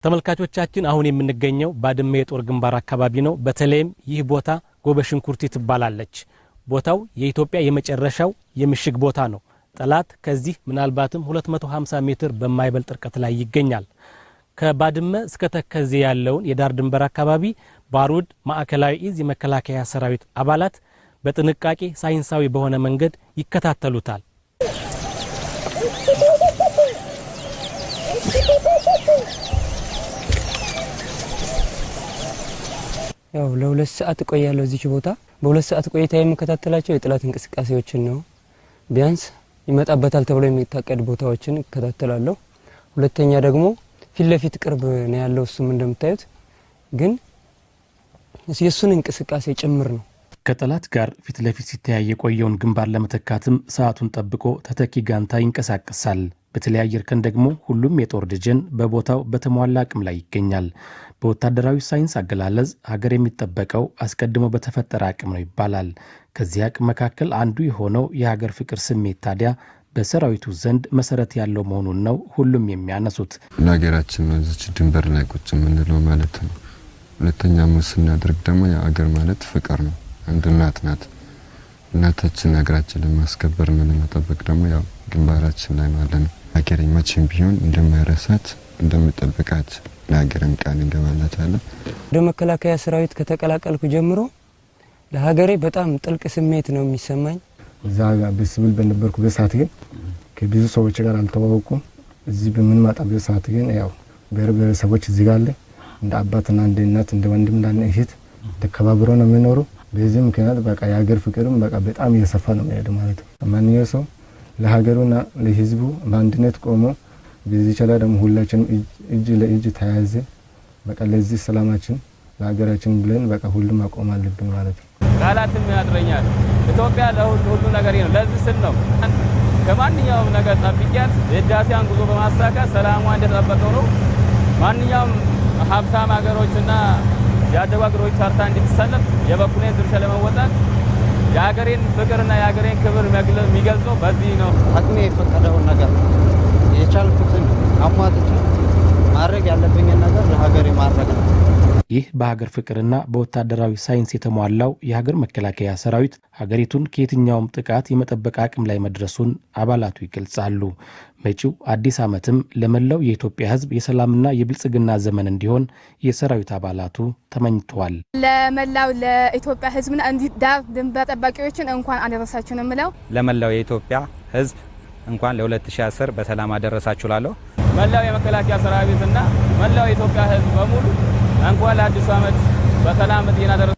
ተመልካቾቻችን፣ አሁን የምንገኘው ባድመ የጦር ግንባር አካባቢ ነው። በተለይም ይህ ቦታ ጎበሽንኩርቲ ትባላለች። ቦታው የኢትዮጵያ የመጨረሻው የምሽግ ቦታ ነው። ጠላት ከዚህ ምናልባትም 250 ሜትር በማይበልጥ ርቀት ላይ ይገኛል። ከባድመ እስከ ተከዜ ያለውን የዳር ድንበር አካባቢ ባሩድ ማዕከላዊ እዝ የመከላከያ ሰራዊት አባላት በጥንቃቄ ሳይንሳዊ በሆነ መንገድ ይከታተሉታል። ያው ለ2 ሰዓት እቆያለሁ እዚች ቦታ። በ2 ሰዓት ቆይታ የምከታተላቸው የጠላት እንቅስቃሴዎችን ነው። ቢያንስ ይመጣበታል ተብሎ የሚታቀድ ቦታዎችን እከታተላለሁ። ሁለተኛ ደግሞ ፊት ለፊት ቅርብ ነው ያለው፣ እሱም እንደምታዩት ግን የእሱን እንቅስቃሴ ጭምር ነው። ከጠላት ጋር ፊት ለፊት ሲተያይ የቆየውን ግንባር ለመተካትም ሰዓቱን ጠብቆ ተተኪ ጋንታ ይንቀሳቀሳል። በተለያየ እርከን ደግሞ ሁሉም የጦር ደጀን በቦታው በተሟላ አቅም ላይ ይገኛል። በወታደራዊ ሳይንስ አገላለጽ ሀገር የሚጠበቀው አስቀድሞ በተፈጠረ አቅም ነው ይባላል። ከዚህ አቅም መካከል አንዱ የሆነው የሀገር ፍቅር ስሜት ታዲያ በሰራዊቱ ዘንድ መሰረት ያለው መሆኑን ነው ሁሉም የሚያነሱት። ለሀገራችን ነው እዚች ድንበር ላይ ቁጭ የምንለው ማለት ነው። ሁለተኛ ሞት ስናደርግ ደግሞ የአገር ማለት ፍቅር ነው። አንድ እናት ናት። እናታችን ሀገራችን ለማስከበር እና ለመጠበቅ ደግሞ ያው ግንባራችን ላይ ማለት ነው። ሀገሬ መቼም ቢሆን እንደማይረሳት፣ እንደምጠብቃት ለሀገርም ቃል እንገባላታለን። ወደ መከላከያ ሰራዊት ከተቀላቀልኩ ጀምሮ ለሀገሬ በጣም ጥልቅ ስሜት ነው የሚሰማኝ። እዛ ጋር በሲቪል በነበርኩበት ሰዓት ግን ከብዙ ሰዎች ጋር አልተዋወቁም። እዚህ በምንመጣበት ሰዓት ግን ያው ብሔር ብሔረሰቦች እዚህ ጋር አለ፣ እንደ አባትና እንደ እናት፣ እንደ ወንድም እንደ እህት ተከባብሮ ነው የሚኖሩ። በዚህ ምክንያት በቃ የሀገር ፍቅርም በቃ በጣም እየሰፋ ነው የሚሄደው ማለት ነው። ማንኛው ሰው ለሀገሩና ለሕዝቡ በአንድነት ቆሞ በዚህ ቻላ ደግሞ ሁላችንም እጅ ለእጅ ተያይዘን በቃ ለዚህ ሰላማችን ለሀገራችን ብለን በቃ ሁሉም ማቆም አለብን ማለት ነው። ቃላትም ያጥረኛል። ኢትዮጵያ ለሁሉ ሁሉ ነገር ነው። ለዚህ ስል ነው ከማንኛውም ነገር ጠብቂያት የህዳሴዋን ጉዞ በማሳካት ሰላሟ እንደተጠበቀው ነው። ማንኛውም ሀብታም ሀገሮችና ያደጉ ሀገሮች ተርታ እንድትሰለፍ የበኩሌን ድርሻ ለመወጣት የሀገሬን ፍቅርና የሀገሬን ክብር የሚገልጸው በዚህ ነው። አቅሜ የፈቀደውን ነገር የቻልኩትን አሟጥጬ ማድረግ ያለብኝን ነገር ለሀገሬ ማድረግ ነው። ይህ በሀገር ፍቅርና በወታደራዊ ሳይንስ የተሟላው የሀገር መከላከያ ሰራዊት ሀገሪቱን ከየትኛውም ጥቃት የመጠበቅ አቅም ላይ መድረሱን አባላቱ ይገልጻሉ። መጪው አዲስ ዓመትም ለመላው የኢትዮጵያ ሕዝብ የሰላምና የብልጽግና ዘመን እንዲሆን የሰራዊት አባላቱ ተመኝተዋል። ለመላው ለኢትዮጵያ ሕዝብና እንዲህ ዳር ድንበር ጠባቂዎችን እንኳን አደረሳችሁ ነው የምለው። ለመላው የኢትዮጵያ ሕዝብ እንኳን ለ2010 በሰላም አደረሳችሁ ላለሁ። መላው የመከላከያ ሰራዊትና መላው የኢትዮጵያ ሕዝብ በሙሉ እንኳን ለአዲሱ ዓመት በሰላም በጤና ደረሰ።